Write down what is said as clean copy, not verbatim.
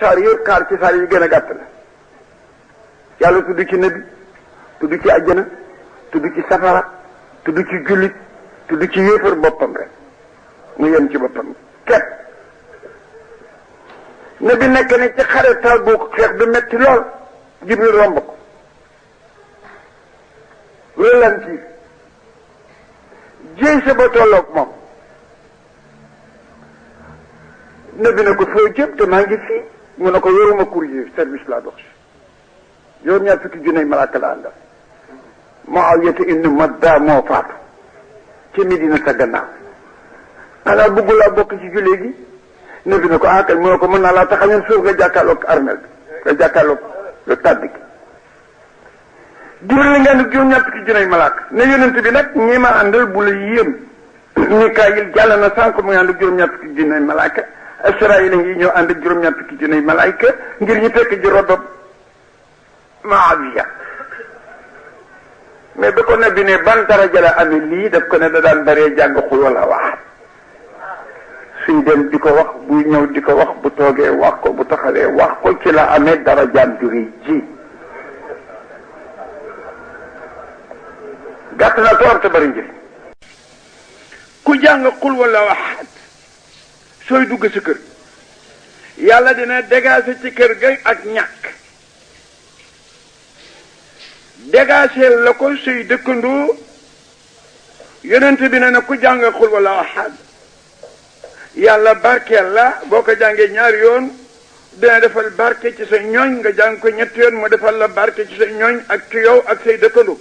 saar yëpp xaar ci saar yi gën a gàtt la yàlla tudd ci nabi tudd ci àjjana tudd ci safara tudd ci jullit tudd ci yéefar boppam rek mu yem ci boppam képp nabi nekk ne ci xare taal bu xeex bi metti lool Jibril romb ko relanti jéy sa ba tolloog moom nabi ne ko foo jëm te maa ngi fii mu ne ko yoruma courrier service laa dox si yow ñaar fukki junne malaaka la àndal Muawiyatu ibn Madda moo faatu ci Medina sa gannaaw xanaa bëgg laa bokk ci jullee gi nabi ne ko kay mu ne ko mën naa laa taxañal suuf nga jàkkaarloog armel bi nga jàkkaarloog le tàdd gi Jibril nga ne juróom-ñaar fukki junne malaaka ne yonent bi nag ñi ma àndal bu la yéem Mikaayil jàll na sànq mu ngi ànd ak juróom-ñaar fukki junne malaaka Israayil ngi ñëw ànd ak juróom-ñaar fukki junne malaaka ngir ñu fekk ji robob Muawiya mais ba ko nabi ne ban daraja la amee lii daf ko ne da daan baree jàng xul wala wax suy dem di ko wax buy ñëw di ko wax bu toogee wax ko bu taxawee wax ko ci la amee darajaam ju rëy ji gàtt na toor te bari njëriñ ku jàng xul wala waxaat sooy dugg sa kër yàlla dina dégager ci kër ga ak ñàkk dégager la ko say dëkkandoo yonent bi ne na ku jàng xul wala waxaat yàlla barkeel la boo ko jàngee ñaari yoon dina defal barke ci sa ñooñ nga jàng ko ñetti yoon mu defal la barke ci sa ñooñ ak ci yow ak say dëkkandoo